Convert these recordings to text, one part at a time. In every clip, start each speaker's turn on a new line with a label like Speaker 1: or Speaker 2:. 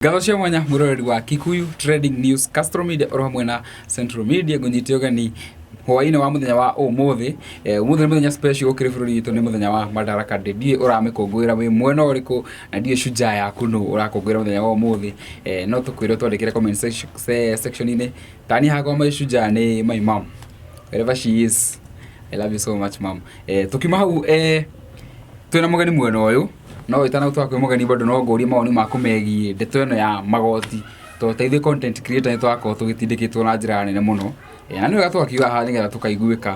Speaker 1: Ngatho cia mwanya mwiroreri wa Kikuyu Trending News, Castro Media oro hamwe na Central Media. Ngũnyite ũgeni hwaĩ-inĩ wa mũthenya wa ũmũthĩ. Ũmũthĩ nĩ mũthenya special gũkĩrĩ bũrũri witũ, nĩ mũthenya wa Madaraka Day. Ndiũĩ ũramĩkũngũĩra wĩ mwena ũrĩkũ na ndiũĩ shujaa yaku nũ ũrakũngũĩra mũthenya wa ũmũthĩ. No tũkwĩre twandĩkĩre comment section-inĩ. Tani hakwa my shujaa nĩ my mom, wherever she is, I love you so much, mom. Tukiuma hau, twĩna mũgeni mwena ũyũ, no ĩtanagũtwara kwĩ mũgeni bado no ngũrie mawoni maku megiĩ ndeto ĩno ya magoti, tondũ ta ithuĩ content creator nĩ tũrakorwo tũgĩtindĩkĩtwo na njĩra nene mũno. Na nĩ wega tũgakiuga haha nĩgetha tũkaiguĩka.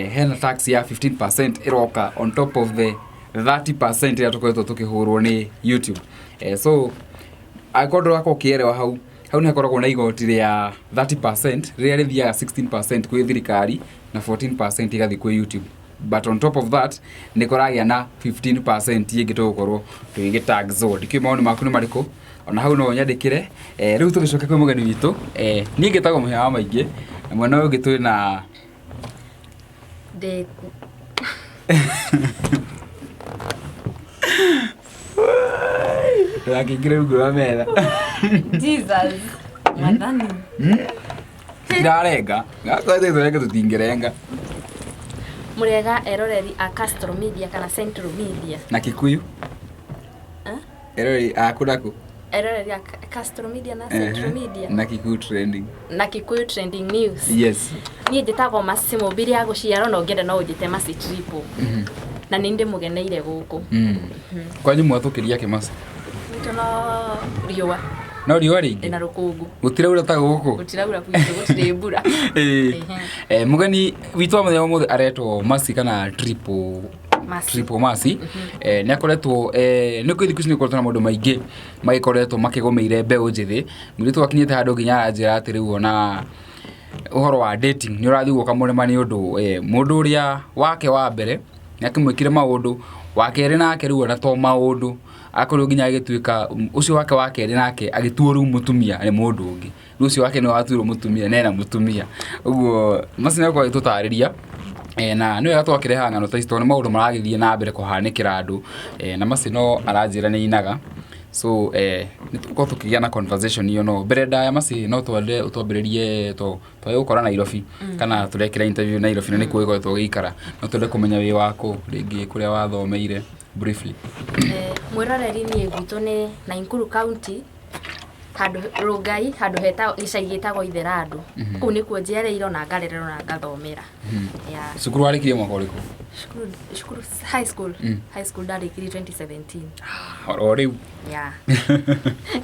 Speaker 1: Hena tax ya 15% ĩroka on top of the 30% ĩrĩa tũkoretwo tũkĩhũrwo nĩ YouTube. So angĩkorwo ndũrakorwo ũkĩelewa, hau hau nĩ hakoragwo na igoti rĩa 30% rĩrĩa rĩthiaga 16% kwĩ thirikari na 14% igathiĩ kwĩ YouTube, but on top of that nĩ kũragĩa na 15% ĩngĩ tũgũkorwo tũgĩgĩtaxwo. Ndikĩũĩ mawoni maku nĩ marĩkũ, ona hau no ũnyandĩkĩre. Rĩu tũgĩcoke kwĩ mũgeni witũ. Niĩ ngĩtagwo Mũhĩa wa Maingĩ, na mwena ũyũ ũngĩ twĩna
Speaker 2: Ndĩ
Speaker 1: Ndũgakĩingĩre rungu rwa metha.
Speaker 2: Jesus. Mwathani.
Speaker 1: Tirarenga gakwete tũtingĩrenga.
Speaker 2: Mũrĩega eroreri a Castro Media kana Central Media.
Speaker 1: Na Kikuyu.
Speaker 2: Eh?
Speaker 1: Erori aku naku.
Speaker 2: Eroreri a Castro Media na Central Media.
Speaker 1: Na Kikuyu Trending.
Speaker 2: Na Kikuyu Trending News.
Speaker 1: Yes.
Speaker 2: Niĩ njĩtagwo Mercy Mũmbiri ya gũciarwo, na ũngĩenda no ũnjĩte Mercy Triple. Na nĩ ndĩmũgeneire gũkũ.
Speaker 1: Kwanyu mwatũkĩria kĩmaci?
Speaker 2: Gwitũ no riũa.
Speaker 1: No riũa rĩingĩ.
Speaker 2: Na rũkũngũ.
Speaker 1: Gũtiraura ta gũkũ?
Speaker 2: Gũtiraura gwitũ, gũtirĩ mbura.
Speaker 1: Ĩĩ. Mũgeni witũ wa mũthenya wa ũmũthĩ aretwo Mercy kana Triple.
Speaker 2: Mercy.
Speaker 1: Triple Mercy. Nĩ akoretwo, nĩ kwĩ thikũ ici nĩ gũkoretwo na maũndũ maingĩ magĩkoretwo makĩgũmĩire mbeũ njĩthĩ. Mũirĩtu akinyĩte handũ nginya aranjĩra atĩ rĩu ona ũhoro wa dating nĩ ũrathiĩ ũkamũrema, nĩ ũndũ mũndũ ũrĩa wake wa mbere nĩ akĩmwĩkire maũndũ, wa kerĩ nake rĩu ona to maũndũ, akorirwo nginya agĩtuĩka ũcio wake wa kerĩ nake agĩtuo rĩu mũtumia nĩ mũndũ ũngĩ. Rĩu ũcio wake nĩwe watuirwo mũtumia na ena mũtumia. Ũguo Mercy nĩ egũkorwo agĩtũtarĩria. Na nĩ wega twakĩrehaga ng'ano ta ici tondũ nĩ maũndũ maragĩthiĩ na mbere kũhanĩkĩra andũ. Na Mercy no aranjĩra nĩ ainaga, so nĩ tũgũkorwo tũkĩgĩa na conversation ĩyo. No mbere ndaya, Mercy, no twende ũtwambĩrĩrie to twage gũkora Nairobi kana tũrekĩra interview Nairobi na nĩkuo ũgĩkoretwo ũgĩikara. No twende kũmenya wĩ wakũ, rĩngĩ kũrĩa wathomeire, briefly.
Speaker 2: Mwĩroreri, niĩ gwitũ nĩ Nakuru County, handũ Rongai, handũ hetagwo gĩcagi gĩtagwo Itherandũ. Kũu nĩkuo njiarĩirwo na ngarererwo na ngathomera. Yeah.
Speaker 1: Cukuru warĩkirie mwaka ũrĩkũ?
Speaker 2: Cukuru high school. High school ndarĩkirie 2017.
Speaker 1: Oro rĩu.
Speaker 2: Yeah.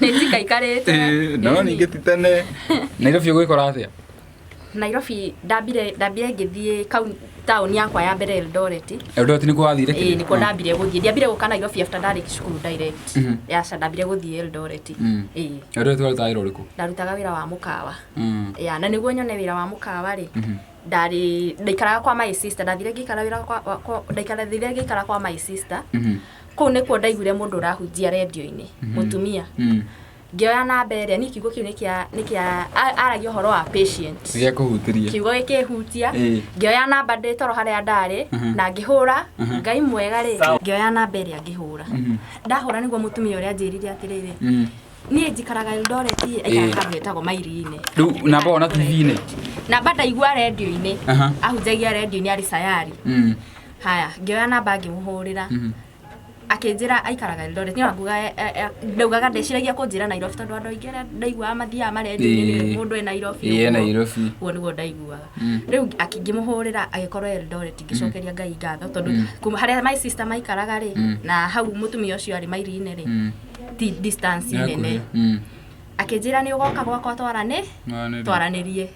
Speaker 2: Nĩ njikaikarĩte.
Speaker 1: No ningĩ ti tene. Nairobi ũgwĩkora atĩa?
Speaker 2: Nairobi ndambire ngĩthiĩ taũni yakwa ya mbere, Eldoret.
Speaker 1: Eldoret nĩkuo wathire?
Speaker 2: Ĩĩ, nĩkuo ndambire gũthiĩ. Ndiambire gũka Nairobi after ndarĩkia cukuru direct. Aca, ndambire gũthiĩ Eldoret. Ĩĩ.
Speaker 1: Eldoret warutaga wĩra ũrĩkũ?
Speaker 2: Ndarutaga wĩra wa mũkawa. Yeah, na nĩguo nyone wĩra wa mũkawa rĩ, ndarĩ ndaikaraga kwa my sister. Ndathire ngĩikara wĩra kwa ndathire ngĩikara kwa my sister. Kũu nĩkuo ndaiguire mũndũ ũrahunjia rendio-inĩ, mũtumia. Ngĩoya namba ĩrĩa niĩ kiugo kĩu nĩkĩa aragia ũhoro wa patient.
Speaker 1: Gĩakũhutirie?
Speaker 2: Kiugo gĩkĩhutia. Ngĩoya namba ndĩ toro harĩa ndarĩ na ngĩhũra. Ngai mwega rĩ, ngĩoya namba ĩrĩa ngĩhũra. Ndahũra nĩguo mũtumia ũrĩa anjĩrire atĩrĩrĩ, niĩ njikaraga Eldoret, aikaraga handũ hetagwo Mairi-inĩ.
Speaker 1: Rĩu namba wona TV-inĩ?
Speaker 2: Namba ndaigua rendio-inĩ. Ahunjagia rendio-inĩ arĩ Sayari. Haya, ngĩoya namba ngĩmũhũrĩra. Akĩnjĩra aikaraga Eldoret. Niĩ nguga ndaugaga ndeciragia kũnjĩra Nairobi, tondũ andũ aingĩ arĩa ndaiguaga mathiaga marendio-inĩ nĩ mũndũ e Nairobi.
Speaker 1: Ĩĩ, e Nairobi.
Speaker 2: Ũguo nĩguo ndaiguaga. Rĩu ngĩmũhũrĩra agĩkorwo Eldoret, ngĩcokeria Ngai ngatho tondũ kuma harĩa my sister maikaraga rĩ na hau mũtumia ũcio arĩ Mairi-inĩ rĩ, ti distance nene. Akĩnjĩra nĩ ũgoka gwakwa twaranĩrie.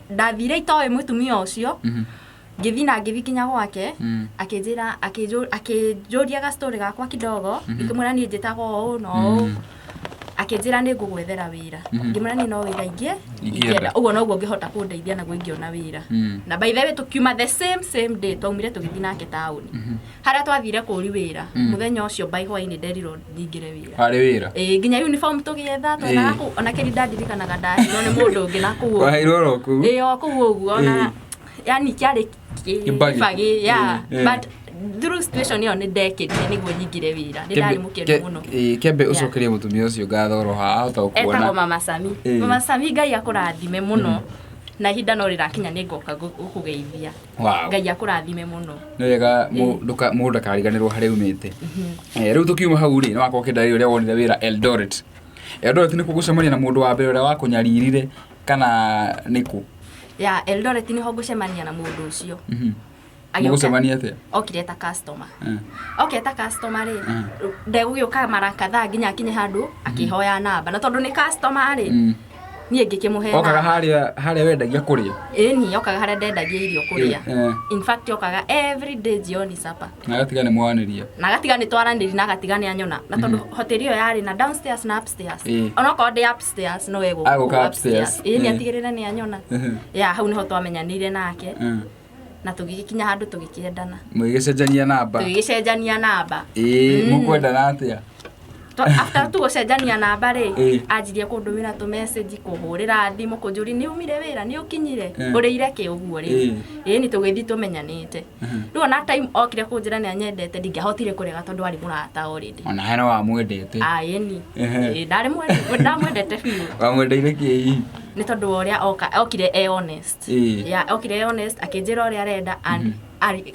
Speaker 2: Ndathire itoĩ mũtumia ũcio. Ngĩthiĩ na ngĩthiĩ nginya gwake. Akĩnjĩra akĩnjũria ga story gakwa kidogo. Ngĩmwĩra niĩ njĩtagwo ũũ na ũũ. Akĩnjĩra nĩ ngũgwethera wĩra. Ngĩmwĩra niĩ no wĩra ingĩ
Speaker 1: ingĩenda.
Speaker 2: Ũguo noguo ngĩhota kũndeithia naguo ingĩona wĩra. Na by the way, tũkiuma the same same day, twaumire tũgĩthiĩ nake taũni harĩa twathire kũri wĩra. Mũthenya ũcio by hwainĩ nderirwo nyingĩre wĩra.
Speaker 1: Harĩ wĩra?
Speaker 2: Ĩĩ, nginya uniform tũgĩetha twethaga kũu, ona kĩri ndandirikanaga ndaheirwo nĩ mũndũ ũngĩ na kũu.
Speaker 1: Waheirwo oro kũu?
Speaker 2: Ĩĩ, o kũu ũguo, ona yani kĩarĩ
Speaker 1: Kĩbagi.
Speaker 2: kĩbagi, yeah. But Through situation ĩyo nĩ ndekĩrire nĩguo nyingĩre wĩra, nĩ ndarĩ mũkenu mũno.
Speaker 1: Kembe.
Speaker 2: Yeah.
Speaker 1: Ũcokerie mũtumia ũcio ngatho oro haha ahota
Speaker 2: Etagwo
Speaker 1: gũkuona.
Speaker 2: Mama Sami. Mama Sami, Ngai akũrathime mũno, na ihinda no rĩrakinya nĩ ngoka gũkũgeithia. Ngai akũrathime mũno.
Speaker 1: Nĩ wega mũndũ ndakariganĩrwo harĩa umĩte. Rĩu tũkiuma hau rĩ, nĩ wakorwo ũkĩndarĩria ũrĩa wonire wĩra Eldoret. Eldoret nĩ kuo gũcemania na mũndũ wa mbere ũrĩa wakũnyaririre kana nĩ kũ?
Speaker 2: Ya, Eldoret nĩho ngũcemania na mũndũ ũcio. Agĩũka-
Speaker 1: Mũgũcemania atĩa?
Speaker 2: Okire ta customer. Okire ta customer rĩ, ndegũgĩũka mara kadhaa nginya akinye handũ akĩhoya namba, na tondũ nĩ customer rĩ, niĩ ngĩkĩmũhe
Speaker 1: Okaga
Speaker 2: namba.
Speaker 1: harĩa wendagia kũrĩa?
Speaker 2: Ĩni, okaga harĩa ndendagia irio kũrĩa. In fact, okaga every day jioni supper.
Speaker 1: Na agatiga nĩ mwanĩria.
Speaker 2: Na agatiga nĩ twaranĩri, na agatiga nĩ anyona, na tondũ hoteli ĩyo yarĩ na downstairs na upstairs, onokorwo ndĩ upstairs no egũka
Speaker 1: Agũka upstairs.
Speaker 2: Ĩni, atigĩrĩre nĩ anyona. Ya, hau nĩho twamenyanĩire nake na tũgĩgĩkinya handũ tũgĩkĩendana.
Speaker 1: Mũgĩgĩcenjania namba.
Speaker 2: Tũgĩgĩcenjania namba.
Speaker 1: Ĩĩ, mũkwendana atĩa?
Speaker 2: After tu gũcenjania namba rĩ, anjirie kũndũmĩra tũ message, kũhũrĩra thimũ, kũnjũria nĩ umire wĩra, nĩ ũkinyire, ũrĩire kĩ, ũguo rĩ. Ĩĩ, nĩ tũgĩthiĩ tũmenyanĩte. Rĩu ona time okire kũnjĩra nĩ anyendete, ndingĩahotire kũrega tondũ arĩ mũrata already.
Speaker 1: Ona he no wamwendete.
Speaker 2: Ah, ĩni. Ĩĩ, ndarĩ ndamwendete biũ.
Speaker 1: Wamwendeire kĩ hihi?
Speaker 2: Nĩ tondũ wa ũrĩa okire e honest. Yeah, okire e honest, akĩnjĩra ũrĩa arenda and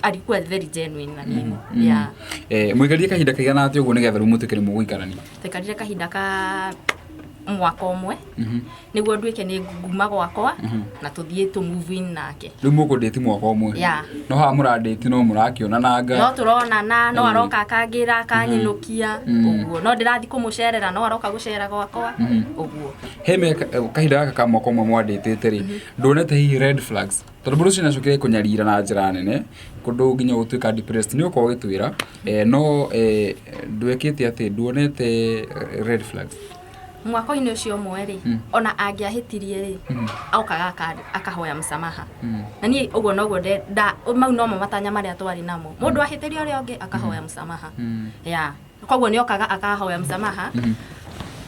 Speaker 2: alikuwa very genuine na niĩ. Yeah.
Speaker 1: Mũikarire kahinda kaigana atĩa ũguo nĩgetha rĩu mũtuĩke nĩ mũgũikarania?
Speaker 2: Twaikarire kahinda ka mwaka ũmwe nĩguo nduĩke nĩ nguma gwakwa na tũthiĩ tũ move in nake.
Speaker 1: Rĩu mũkũndĩti mwaka ũmwe?
Speaker 2: Yeah.
Speaker 1: No haha mũrandĩti no mũrakĩonananga?
Speaker 2: No tũronana, no aroka akangĩra, akanyinũkia ũguo, no ndĩrathiĩ kũmũcerera, no aroka gũcera gwakwa ũguo.
Speaker 1: He kahinda gaka ka mwaka ũmwe mwandĩtĩte rĩ, nduonete hihi red flags? Tondũ mũndũ ũcio nĩacokire kũnyarira na njĩra nene kũndũ nginya ũgũtuĩka depressed, nĩ ũkorwo ũgĩtwĩra, no ndwekĩte atĩ nduonete red flags?
Speaker 2: Mwaka-inĩ ũcio ũmwe rĩ, ona angĩahĩtirie rĩ, okaga akahoya msamaha, na niĩ ũguo noguo mau nomo matanya marĩa twarĩ namo, mũndũ ahĩtĩria ũrĩa ũngĩ akahoya msamaha. Ya, koguo nĩ okaga akahoya msamaha,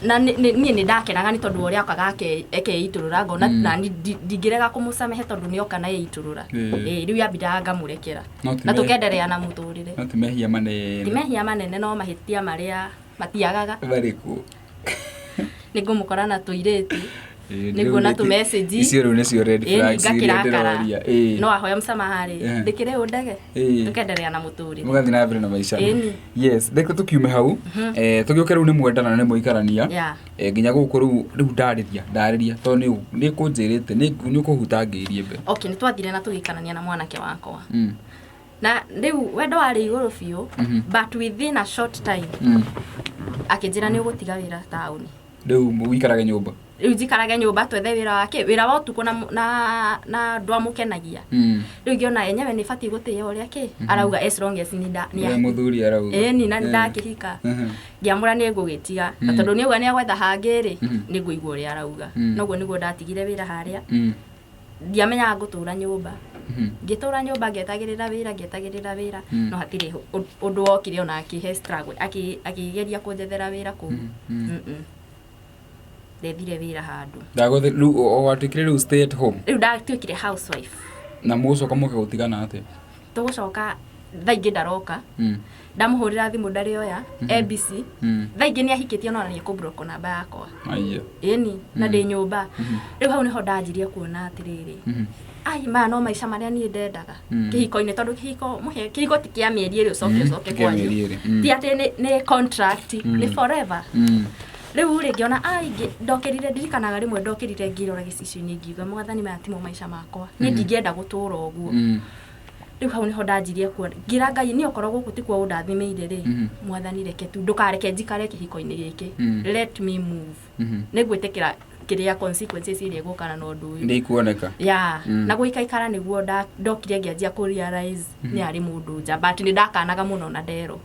Speaker 2: na niĩ nĩ ndakenaga nĩ tondũ wa ũrĩa okaga akeitũrũra, ngona na niĩ ndingĩrega kũmũcamehe tondũ nĩ oka na yeitũrũra. Ĩĩ, rĩu yambindaga ngamũrekera na tũkenderea na mũtũrĩre.
Speaker 1: No ti mehia manene?
Speaker 2: Ti mehia manene, no mahĩtia marĩa matiagaga.
Speaker 1: Marĩkũ?
Speaker 2: Nĩ ngũmũkora na tũirĩtu, nĩ nguona tũ message.
Speaker 1: Icio rĩu nĩcio red flags iria
Speaker 2: ngakĩrakara.
Speaker 1: ndĩroria.
Speaker 2: No ahoya msamaha rĩ, ndĩkĩrĩ ũndege, tũkenderea na mũtũrĩre.
Speaker 1: Mũgathiĩ na mbere na maica.
Speaker 2: Ĩni.
Speaker 1: Yes, reke tũkiume hau, tũgĩũke rĩu nĩ mwendana na nĩ mũikarania. Nginya gũkũ rĩu ndarĩria tondũ nĩ kũnjĩrĩte nĩ ũkũhutangĩirie mbere.
Speaker 2: Okay, nĩ twathire na tũgĩikarania na mwanake wakwa, na rĩu wendo warĩ igũrũ biũ, but within a short time akĩnjĩra nĩ ũgũtiga wĩra taũni.
Speaker 1: Rĩu ũikarage nyũmba.
Speaker 2: Rĩu njikarage nyũmba, twethe wĩra wake, wĩra wa ũtukũ na ndwamũkenagia. Rĩu ngĩona enyewe nĩ batiĩ gũtĩĩa ũrĩa kĩ arauga, as long as nĩ
Speaker 1: Ũrĩa mũthuri arauga.
Speaker 2: Ĩni, na nĩndakĩhika, ngĩamũra nĩ ngũgĩtiga, na tondũ nĩ auga nĩ agwetha hangĩ rĩ, nĩ ngũigua ũrĩa arauga. Noguo nĩguo ndatigire wĩra harĩa. Ndiamenyaga ngũtũra nyũmba. Ngĩtũra nyũmba ngĩetagĩrĩra wĩra, ngĩetagĩrĩra wĩra, no hatirĩ ũndũ wokire, ona akĩhe struggle, akĩgeria kũnjethera wĩra kũu. Ndethire wĩra handũ.
Speaker 1: Ndagũthĩ rĩu watuĩkire rĩu stay at home?
Speaker 2: Rĩu ndatuĩkire housewife.
Speaker 1: Na mũgũcoka mũke gũtigana atĩa?
Speaker 2: Tũgũcoka thaa ingĩ ndaroka, ndamũhũrĩra thimũ ndarĩoya, ABC. Thaa ingĩ nĩ ahikĩtie, no nĩ ekũblock namba yakwa.
Speaker 1: Aiya.
Speaker 2: Ĩni, na ndĩ nyũmba. Rĩu hau nĩho ndanjirie kuona atĩrĩrĩ, ai, maya no maica marĩa niĩ ndendaga kĩhiko-inĩ, tondũ kĩhiko mũhe kĩhiko ti kĩa mĩeri ĩrĩ ũcoke ũcoke
Speaker 1: Ti kĩa
Speaker 2: kwanyu.
Speaker 1: mĩeri ĩrĩ.
Speaker 2: Ti atĩ nĩ contract, nĩ forever. Rĩu rĩ, ngĩona ai, ndokĩrire, ndirikanaga rĩmwe ndokĩrire ngĩrora gĩcicio-inĩ, ngiuga, "Mwathani, maya timo maica makwa, niĩ ndingĩenda gũtũra ũguo." Rĩu hau nĩho ndanjirie kuona, ngĩra Ngai, niĩ okorwo gũkũ tikuo ũndathimĩire rĩ, Mwathani, reke tu ndũkareke njikare kĩhiko-inĩ gĩkĩ. Let me move. Nĩ ngwĩtĩkĩra kĩrĩa consequences iria igũkana na ũndũ ũyũ.
Speaker 1: Nĩ ikuoneka.
Speaker 2: Ya, na gũikaikara nĩguo ndokire ngĩanjia kũ realize nĩ arĩ mũndũ nja, but nĩ ndakanaga mũno na ndero.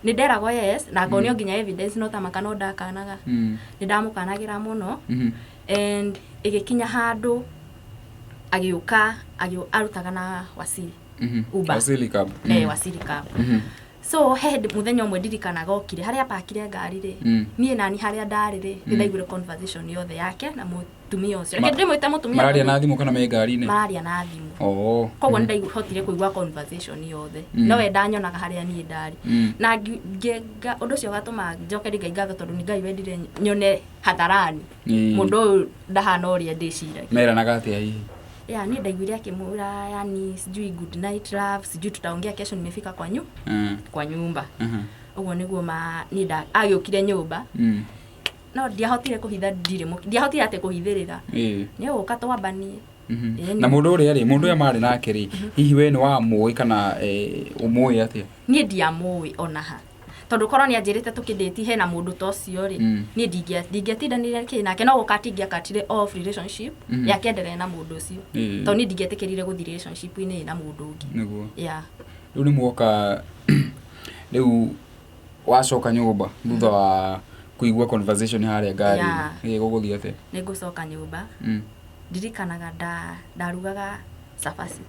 Speaker 2: Nĩ nderagwo yes na ngonio nginya evidence, no tamaka no ndakanaga. Nĩ ndamũkanagĩra mũno, and ĩgĩkinya handũ agĩũka arutaga na Wasili Uber.
Speaker 1: Wasili Cab.
Speaker 2: Eh, Wasili Cab. So he hĩndĩ mũthenya ũmwe ndirikanaga okire harĩa pakire ngari rĩ, niĩ nani harĩa ndarĩ rĩ, nĩ ndaiguire conversation yothe yake na mũtumia ũcio. Reke ndĩmwĩte mũtumia
Speaker 1: Mararia
Speaker 2: tondũ
Speaker 1: na thimũ kana me ngari-inĩ?
Speaker 2: Mararia na thimũ.
Speaker 1: Oh.
Speaker 2: Koguo nĩ ndaihotire kũigua conversation yothe, no we ndanyonaga harĩa niĩ ndarĩ. Na ũndũ ũcio ũgatũma njokerie Ngai ngatho, tondũ nĩ Ngai wendire nyone hadharani mũndũ ũyũ ndahana ũrĩa ndĩciragia.
Speaker 1: Meranaga atĩa hihi?
Speaker 2: Ya, niĩ ndaiguire akĩmwĩra, yani, sijui "Good night, love, sijui tutaongea kesho, nimefika kwa nyumba." Ũguo nĩguo ma niĩ agĩũkire nyũmba, no ndiahotire kũhitha, ndirĩ ndiahotire atĩ kũhithĩrĩra. Nĩ ũgũka twambanie. Ĩĩ.
Speaker 1: Na mũndũ ũrĩa rĩ, mũndũ ũrĩa marĩ nake rĩ, hihi we nĩ wamũĩ kana ũmũĩ atĩa?
Speaker 2: Niĩ ndiamũĩ ona ha, tondũ korwo nĩ anjĩrĩte tũkĩndĩti hena mũndũ ta ũcio rĩ, niĩ ndingĩatindanire kĩ nake, no gũka atingĩakatire off relationship yake endelee na mũndũ ũcio, tondũ niĩ ndingĩetĩkĩrire gũthiĩ relationship-inĩ na mũndũ ũngĩ. Yeah.
Speaker 1: Rĩu nĩ muoka, rĩu wacoka nyũmba thutha wa kũigua conversation harĩa ngari-inĩ?
Speaker 2: Yeah.
Speaker 1: Ĩ, gũgũthiĩ atĩa?
Speaker 2: Nĩ ngũcoka nyũmba, ndirikanaga ndarugaga cabaci,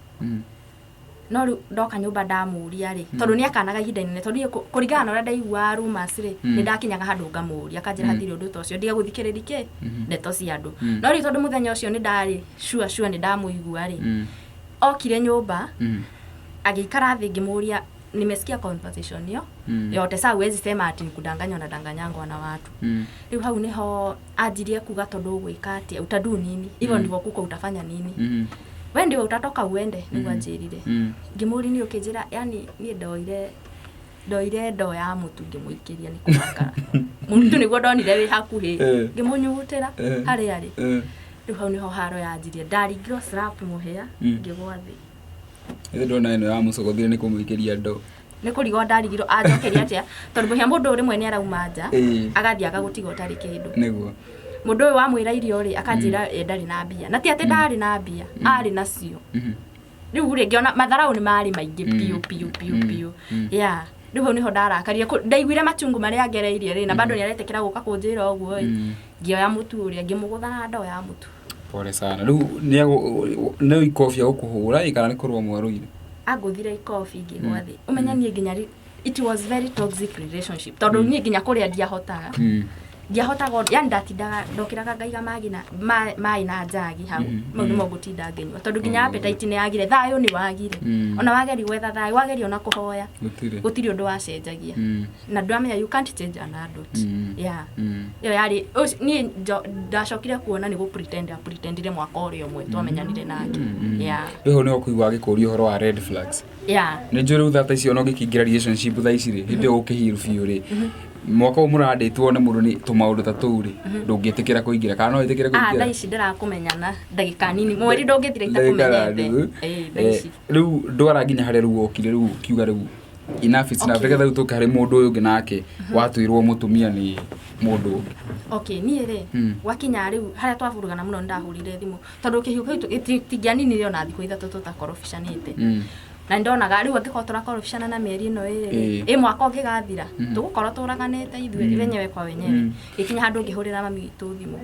Speaker 2: no rĩu ndoka nyũmba ndamũria rĩ, tondũ nĩ akanaga ihinda inene, tondũ niĩ kũringana na ũrĩa ndaiguaga rumors rĩ, nĩ ndakinyaga handũ ngamũria, akanjĩra hatirĩ ũndũ ta ũcio, ndige gũthikĩrĩria kĩ ndeto cia andũ. No rĩu tondũ mũthenya ũcio nĩ ndarĩ sure sure nĩ ndamũigua rĩ, okire nyũmba, agĩikara thĩ, ngĩmũria, "Nimesikia conversation hiyo yote, saa huwezi sema ati nikudanganya unadanganyangwa na watu." Rĩu hau niho anjirie kuga, "Tondũ ũgwĩka atĩa? Utadu nini? Hivyo ndivyo kuko, utafanya nini? We ndio utatoka uende." Nĩguo anjĩrire. Ngĩmũria, "Nĩ ũkĩnjĩra?" Yani niĩ ndoire ndoo ya mũtu, ngĩmũikĩria nĩ kũmakara mũtu nĩguo ndonire wĩ hakuhĩ, ngĩmũnyugutĩra harĩa arĩ. Rĩu hau nĩho haro yanjirie, ndaringirwo slap mũhĩa, ngĩgwa thĩ.
Speaker 1: Ĩthĩ ndona ĩno ya mũcogothire nĩ kũmũikĩria ndoo.
Speaker 2: Nĩ kũrigwo ndarigirwo anjokeria atĩa, tondũ mũhĩa mũndũ ũyũ rĩmwe nĩ arauma nja, agathiĩ agagũtiga ũtarĩ kĩndũ. Mũndũ ũyũ wamwĩra irio rĩ, akanjĩra ye ndarĩ na mbia, na ti atĩ ndarĩ na mbia, arĩ nacio. Rĩu rĩ, ngĩona matharau nĩ marĩ maingĩ biũ biũ biũ biũ. Yeah, rĩu hau nĩho ndarakarire. Ndaiguire machungu marĩa ngereirie rĩ, na bado nĩ aretĩkĩra gũka kũnjĩra ũguo ĩ, ngĩoya mũtu ũrĩa, ngĩmũgũtha na ndoo ya mũtu.
Speaker 1: Pole sana. Rĩu nĩ ikobi agũkũhũra ĩ, kana nĩ kũrũa mwarũire?
Speaker 2: Angũthire ikobi, ngĩgwa thĩ. Ũmenye niĩ nginya it was very toxic relationship, tondũ niĩ nginya kũrĩa ndiahotaga, ndiahotaga yani ndatindaga ndokĩraga ngaiga magi na maĩ na njagi hau, mau nĩmo ngũtinda ngĩnyua, tondũ nginya appetite nĩ yagire, thayũ nĩ wagire. Ona wageri gwetha thayũ, wageri ona kũhoya,
Speaker 1: Gũtirĩ.
Speaker 2: Gũtirĩ ũndũ wacenjagia. Na ndwamenya you can't change an adult. Yeah. Ĩyo yarĩ niĩ ndacokire kuona nĩ gũ pretend a pretendire mwaka ũrĩa ũmwe twamenyanire nake. Yeah.
Speaker 1: Rĩu hau nĩho kũigua agĩkũria ũhoro wa red flags. Nĩ njũĩ rĩu tha ici ona ũngĩkĩingĩra relationship thaa ici rĩ, hĩndĩ ĩyo ũkĩhiru biũ rĩ, mwaka ũyũ mũrandĩtwo nĩ mũndũ nĩ tũmaũndũ ta tũu rĩ, ndũngĩtĩkĩra kũingĩra kana no wĩtĩkĩre
Speaker 2: Ah,
Speaker 1: kũingĩra?
Speaker 2: Thaa ici ndĩrakũmenyana ndagĩka nini, mweri ndũngĩthira
Speaker 1: Ndagĩka na
Speaker 2: itakũmenyete.
Speaker 1: nuthu.
Speaker 2: Ĩĩ, thaa ici.
Speaker 1: Rĩu ndwara nginya harĩa rĩu wokire, rĩu ũkiuga rĩu enough is enough. Reke rĩu tũke harĩ mũndũ ũyũ ũngĩ nake watuirwo mũtumia nĩ mũndũ ũngĩ.
Speaker 2: Okay, niĩ rĩ, gwakinya rĩu harĩa twavurugana mũno, nĩ ndahũrire thimũ, tondũ kĩhiũ kĩu tingĩaninire ona thikũ 3 tũtakorobicanĩte. Na nĩndonaga rĩu angĩkorwo tũrakorobicana na mĩeri ĩno ĩrĩ rĩ, ĩ mwaka ũngĩgathira tũgũkorwo tũraganĩte ithuĩ wenyewe kwa wenyewe. Gĩkinya handũ ngĩhũrĩra mami witũ thimũ.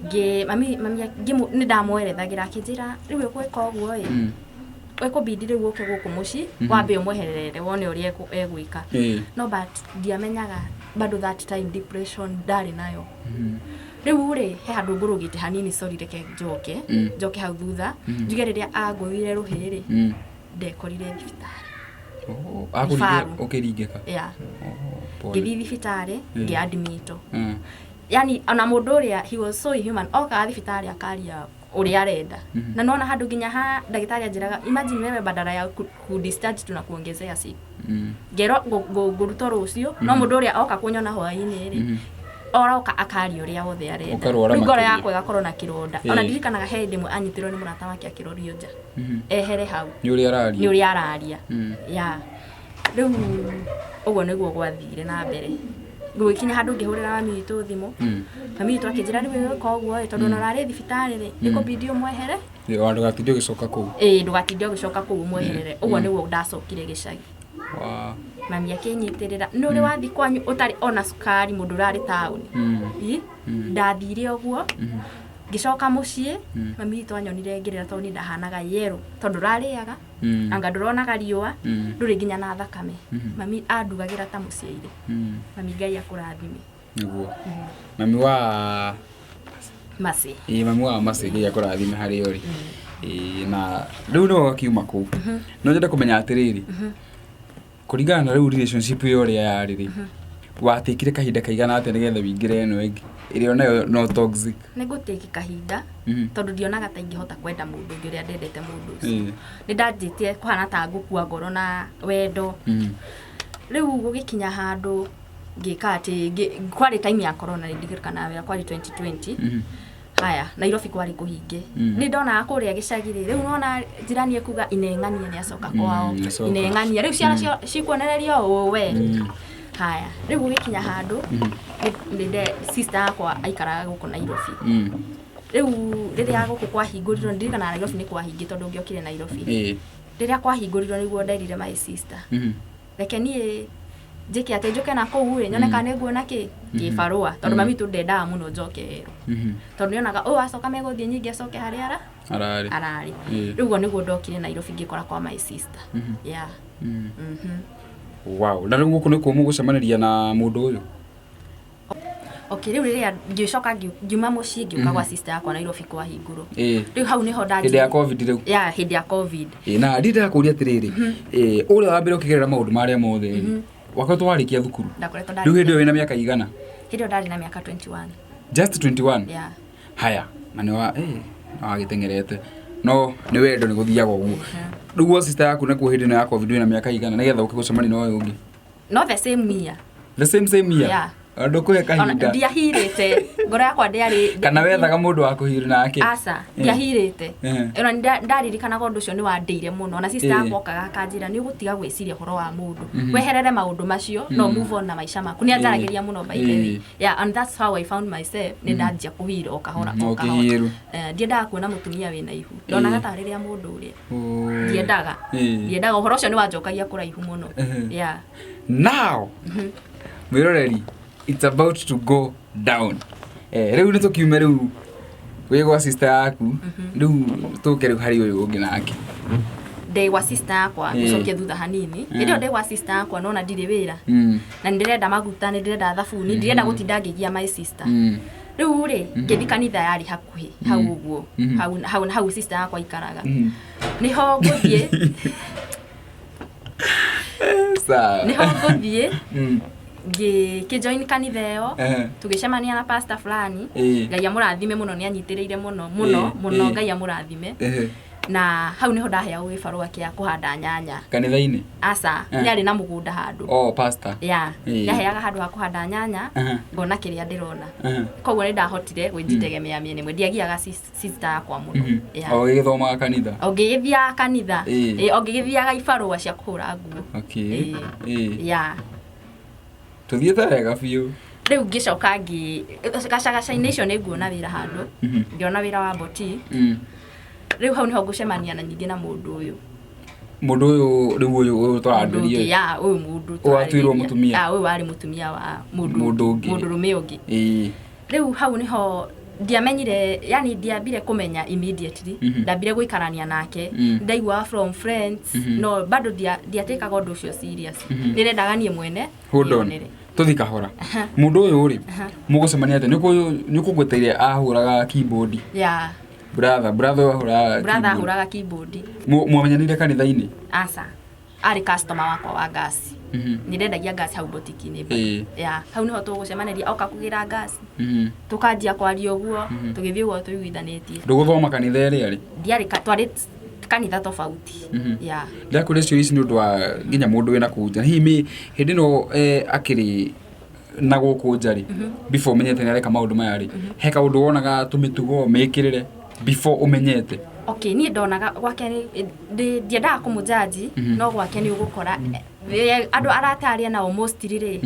Speaker 2: Ngĩ mami mami nĩ ndamwerethagĩra, akĩnjĩra, "Rĩu ũgwĩka ũguo ĩ, ĩkũbidi rĩu ũke gũkũ mũciĩ, wambe ũmweherere wone ũrĩa egwĩka." No but ndiamenyaga bado that time depression ndarĩ nayo. Rĩu rĩ, he handũ ngũrũgĩte hanini, sorry, reke njoke, njoke hau thutha, njuge rĩrĩa angũthire rũhĩ rĩ, ndekorire thibitarĩ.
Speaker 1: Oh, akũringire
Speaker 2: Referral.
Speaker 1: ũkĩringĩka?
Speaker 2: Yeah.
Speaker 1: Oh, pole.
Speaker 2: Ngĩthiĩ thibitarĩ, ngĩadmitwo. Yani ona mũndũ ũrĩa, he was so inhuman, okaga thibitarĩ akaria ũrĩa arenda, na nona handũ nginya ha ndagĩtarĩ anjĩraga, "Imagine wewe badala ya ku discharge tunakuongezea siku." Ngerwo ngũrutwo rũciũ, no mũndũ ũrĩa oka kũnyona hwaĩ-inĩ rĩ, oroka akaria ũrĩa wothe arenda.
Speaker 1: Ũkarwara
Speaker 2: Rĩu ngoro
Speaker 1: makĩria.
Speaker 2: yakwa ĩgakorwo na kĩronda. Ona ndirikanaga he hĩndĩ ĩmwe anyitirwo nĩ mũrata wake akĩrorio nja, ehere hau.
Speaker 1: Nĩ ũrĩa araria.
Speaker 2: Nĩ ũrĩa araria. Ya, rĩu ũguo nĩguo gwathire na mbere, gũgĩkinya handũ ngĩhũrĩra mami witũ thimũ. Mami witũ akĩnjĩra, "Rĩu ĩka ũguo ĩ, tondũ ona ũrarĩ thibitarĩ rĩ, ĩkũbidi ũmwehere."
Speaker 1: Ĩ, wa ndũgatinde ũgĩcoka kũu.
Speaker 2: Ĩĩ, ndũgatinde ũgĩcoka kũu, ũmweherere. Ũguo nĩguo ndacokire gĩcagi. Mami akĩnyitĩrĩra. Nĩ ũrĩ wathi kwanyu ũtarĩ ona cukari, mũndũ ũrarĩ taũni? Ĩ, ndathire ũguo, ngĩcoka mũciĩ, mami witũ anyonire ngĩrĩra, tondũ niĩ ndahanaga yellow, tondũ ũrarĩaga. Anga ndũronaga riũa, ndũrĩ nginya na thakame. Mami andugagĩra ta mũciaire. Mami, Ngai akũrathime.
Speaker 1: Nĩguo mami wa
Speaker 2: Masi.
Speaker 1: Ĩĩ, mami wa Masi, Ngai akũrathime harĩa ũrĩ. Ĩĩ, na rĩu nĩwe wakiuma kũu. No nyende kũmenya atĩrĩrĩ, kũringana na rĩu relationship ĩyo ũrĩa yarĩ rĩ, watĩkire kahinda kaigana atĩa nĩgetha wĩingĩre ĩno ĩngĩ ĩrĩa onayo no toxic?
Speaker 2: Nĩ ngũtĩki kahinda, tondũ ndionaga ta ingĩhota kwenda mũndũ ũngĩ ũrĩa ndendete mũndũ ũcio. Nĩ ndanjĩtie kũhana ta ngũkua ngoro na wendo. Rĩu gũgĩkinya handũ ngĩka atĩ kwarĩ time ya corona, nĩ ndirikanaga wega, kwarĩ 2020. Haya, Nairobi kwarĩ kũhinge. Nĩ ndonaga kũrĩa gĩcagi rĩ, rĩu nona njirani ekuga ineng'ania nĩ acoka kwao.
Speaker 1: Nĩacoka.
Speaker 2: Ineng'ania rĩu ciana cikuonererio ũũ we. Haya, rĩu gũgĩkinya handũ nĩ sister yakwa aikaraga gũkũ Nairobi. Rĩu rĩrĩa gũkũ kwahingũrirwo, ndirikanaga Nairobi nĩ kwahingĩ tondũ ngĩokire Nairobi, rĩrĩa kwahingũrirwo nĩguo nderire my sister, reke niĩ njĩke atĩ njũke na kũu rĩ, nyone kana nĩ nguona kĩ kĩbarũa, tondũ mami witũ ndendaga mũno njoke werũ, tondũ nĩonaga ũyũ acoka megũthiĩ nyingĩ acoke harĩa ara
Speaker 1: ararĩ.
Speaker 2: Ararĩ. Rĩu ũguo nĩguo ndokire Nairobi, ngĩkora kwa my sister, yeah.
Speaker 1: Wow, na rĩu gũkũ nĩkuo mũgũcemanĩria na mũndũ ũyũ?
Speaker 2: Okay, rĩu rĩrĩa ngĩcoka ngiuma mũciĩ, ngĩũka gwa sister yakwa Nairobi kwahingũrwo. Rĩu hau nĩho
Speaker 1: Hĩndĩ ya COVID rĩu?
Speaker 2: Ya, hĩndĩ ya COVID.
Speaker 1: Ĩĩ, na ndĩrakũria atĩrĩrĩ, ũrĩa wa mbere ũkĩgerera maũndũ marĩa mothe rĩ, wakoretwo warĩkia thukuru?
Speaker 2: Ndakoretwo
Speaker 1: Rĩu hĩndĩ
Speaker 2: ndarĩkia.
Speaker 1: ĩyo wĩna mĩaka igana?
Speaker 2: Hĩndĩ ĩyo ndarĩ na mĩaka 21.
Speaker 1: Just 21?
Speaker 2: Yeah.
Speaker 1: Haya, na nĩ wa nĩ wagĩteng'erete, no nĩ wendo, nĩ gũthiaga ũguo. Rĩu gwa sister yaku nakuo hĩndĩ ĩno ya COVID wĩna mĩaka igana nĩgetha ũke gũcemania na ũyũ ũngĩ?
Speaker 2: No the same year.
Speaker 1: The same same year?
Speaker 2: Yeah.
Speaker 1: Ona ndũkũhe
Speaker 2: Ona
Speaker 1: kahinda?
Speaker 2: Ndiahirĩte, ngoro yakwa ndĩarĩ
Speaker 1: Kana wethaga mũndũ wa kũhiru nake?
Speaker 2: Aca, ndiahirĩte. Ona ndaririkanaga ũndũ ũcio nĩ wandĩire mũno, na sister yakwa okaga akanjĩra, nĩ ũgũtiga gwĩciria ũhoro wa mũndũ, weherere maũndũ macio, no move on na maica maku. Nĩ anjaragĩria mũno, by the way. Yeah, and that's how I found myself nĩ ndanjia kũhira o kahora, o kahora.
Speaker 1: Ũkĩhiru.
Speaker 2: Ndiendaga kuona mũtumia wĩna ihu, ndonaga tarĩ rĩa mũndũ ũrĩa. Ndiendaga. Ndiendaga ũhoro ũcio, nĩ wanjokagia kũraihu mũno. Yeah.
Speaker 1: Now mwĩroreri, it's about to go down. Rĩu nĩ tũkiume rĩu wĩ gwa sister yaku, rĩu tũke rĩu harĩ ũyũ ũngĩ nake.
Speaker 2: Ndĩ gwa sister yakwa, gũcokia thutha hanini, hĩndĩ ĩyo ndĩ gwa sister yakwa, nona ndirĩ wĩra, na nĩ ndĩrenda maguta, nĩ ndĩrenda thabuni, ndirenda gũtinda ngĩgia my sister. Rĩu rĩ, ngĩthiĩ kanitha yarĩ hakuhĩ hau ũguo, hau hau hau sister yakwa aikaraga. Nĩho ngũthiĩ.
Speaker 1: Sawa.
Speaker 2: Nĩho ngũthiĩ, ngĩjoin kanitha ĩyo. Tũgĩcemania na pastor fulani. Ngai amũrathime mũno, nĩ anyitĩrĩire mũno mũno mũno. Ngai amũrathime. Na hau nĩho ndaheagwo gĩbarũa kĩa kũhanda nyanya.
Speaker 1: Kanitha-inĩ?
Speaker 2: Aca. Nĩ arĩ na mũgũnda handũ.
Speaker 1: Oh, pastor.
Speaker 2: Ya. Yaheaga handũ ha kũhanda nyanya. Ngona kĩrĩa ndĩrona. Koguo nĩ ndahotire gwĩjitegemea mĩena ĩmwe, ndiagiaga sister yakwa mũno. Yeah.
Speaker 1: O gĩgĩthomaga kanitha?
Speaker 2: O ngĩgĩthiaga kanitha. Ĩ, o ngĩgĩthiaga ibarũa cia kũhũra nguo. Ya.
Speaker 1: Tũthiĩte wega biũ.
Speaker 2: Rĩu ngĩcoka ngĩ gacagaca-inĩ icio nĩ nguona wĩra handũ. Ngĩona wĩra wa boutique. Rĩu hau nĩho ngũcemania na nyingĩ na mũndũ ũyũ.
Speaker 1: Mũndũ ũyũ rĩu, ũyũ
Speaker 2: Mũndũ
Speaker 1: tũrarĩria?
Speaker 2: Ũngĩ, ya, ũyũ mũndũ
Speaker 1: Ũyũ watuirwo
Speaker 2: tũrarĩrĩria.
Speaker 1: Mũtumia?
Speaker 2: Ya, ũyũ warĩ mũtumia wa mũndũ.
Speaker 1: Mũndũ ũngĩ.
Speaker 2: Mũndũrũme ũngĩ. Rĩu hau nĩho ndiamenyire, yani ndiambire kũmenya immediately. Ndambire gũikarania nake. Ndaiguaga from friends, no bado ndiatĩkaga ũndũ ũcio serious, nĩrendaga niĩ mwene
Speaker 1: Hold on.
Speaker 2: nyonere.
Speaker 1: Tũthi kahora. Mũndũ ũyũ rĩ, mũgũcemania atĩa? Nĩ ũkũgweteire ahũraga keyboard?
Speaker 2: Ya.
Speaker 1: Brother ũyũ ahũraga
Speaker 2: Brother.
Speaker 1: Keyboard.
Speaker 2: Ahũraga keyboard.
Speaker 1: Mwamenyanĩire kanitha-inĩ?
Speaker 2: Aca, arĩ customer wakwa wa ngasi. Nĩ ndendagia ngasi hau boutique-inĩ. Ya, hau nĩho tũgũcemanĩria, oka kũgĩra ngasi. Tũkanjia kwaria ũguo, tũgĩthiĩ ũguo tũiguithanĩtie.
Speaker 1: Ndũgũthoma kanitha ĩrĩa rĩ?
Speaker 2: Ndiarĩ twarĩ kanitha tofauti. Ya.
Speaker 1: Ndakũria ciũria ici nĩ ũndũ wa nginya mũndũ wĩna kũu nja, hihi hĩndĩ ĩno akĩrĩ na gũkũ nja rĩ, before ũmenyete nĩ areka maũndũ maya rĩ, he kaũndũ wonaga tũmĩtugo mĩkĩrĩre before ũmenyete?
Speaker 2: Okay, niĩ ndonaga gwake ndiendaga kũmũjaji, no gwake nĩ ũgũkora andũ arata arĩa nao mostly rĩ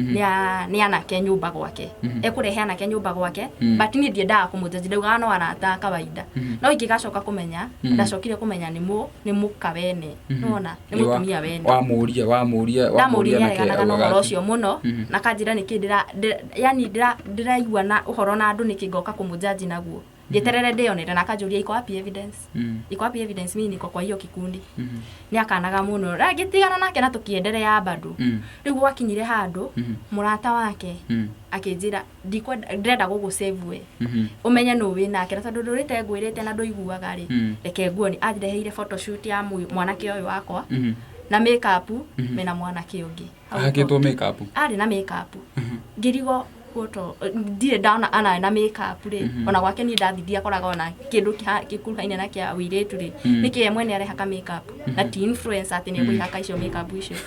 Speaker 2: nĩ anake nyũmba gwake, ekũrehe anake nyũmba gwake. But niĩ ndiendaga kũmũjaji, ndaugaga no arata a kawaida. No ingĩgacoka kũmenya, ndacokire kũmenya nĩ mũka wene, nĩwona, nĩ mũtumia wene.
Speaker 1: Wamũria?
Speaker 2: Ndamũria,
Speaker 1: Wamũria nake
Speaker 2: nĩareganaga na
Speaker 1: augaga
Speaker 2: ũhoro
Speaker 1: atĩ?
Speaker 2: ũcio mũno, na kanjĩra nĩkĩ ndĩra yani ndĩraigua na ũhoro na andũ, nĩkĩ ngoka kũmũjaji naguo. Njeterere ndĩonere na akanjũria, "Iko wapi evidence? Iko wapi evidence? Mimi niko kwa hiyo kikundi." Nĩ akanaga mũno na ngĩtigana nake na tũkĩenderea bado. Rĩu gwakinyire handũ mũrata wake akĩnjĩra, "Ndikwenda, ndĩrenda gũgũ we ũmenye nũ wĩ nake, na tondũ ndũrĩte ngwĩrĩte na ndũiguaga rĩ, reke nguoni." Andeheire photoshoot ya mwanake ũyũ wakwa na makeup mena mwanake ũngĩ. Hau
Speaker 1: Ahakĩtwo makeup?
Speaker 2: Arĩ na makeup. Ngĩrigwo gũto ndirĩ ndona ana na makeup rĩ, ona gwake niĩ ndathi ndiakoraga ona kĩndũ gĩkuruhaine na kĩa ũirĩtu rĩ. Nĩkĩ ye mwene arehaka makeup na ti influencer atĩ nĩ egwĩhaka icio makeup icio?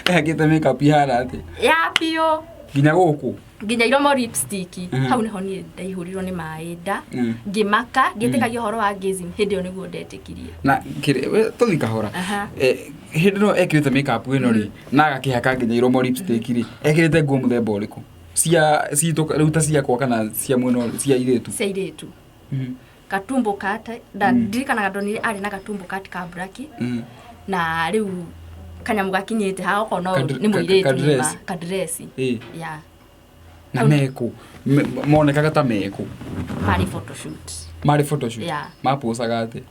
Speaker 1: Ehakĩte makeup ihana atĩ?
Speaker 2: Ya biũ.
Speaker 1: Nginya gũkũ?
Speaker 2: Nginya iromo, lipstick. Hau nĩho niĩ ndaihũrirwo nĩ maĩ nda, ngĩmaka, ngĩtĩkagia ũhoro wa gayism. Hĩndĩ ĩyo nĩguo ndetĩkirie.
Speaker 1: Na we tũthi kahora. Hĩndĩ ĩno ekĩrĩte makeup ĩno rĩ, na agakĩhaka nginya iromo lipstick rĩ, ekĩrĩte nguo mũthemba ũrĩkũ, cia citũ rĩu ta ciakwa kana cia mwena cia irĩtu?
Speaker 2: Cia irĩtu. Katumbo kate ndirikanaga ndonire arĩ na gatumbo kati ka black na rĩu kanyamũ gakinyĩte haha okorwo no nĩ mũirĩtu.
Speaker 1: Kadress.
Speaker 2: Nĩma kadresi. Ya.
Speaker 1: Na mekũ? Monekaga ta mekũ?
Speaker 2: Marĩ photoshoot.
Speaker 1: Marĩ photoshoot?
Speaker 2: Yeah.
Speaker 1: Mapocaga atĩ?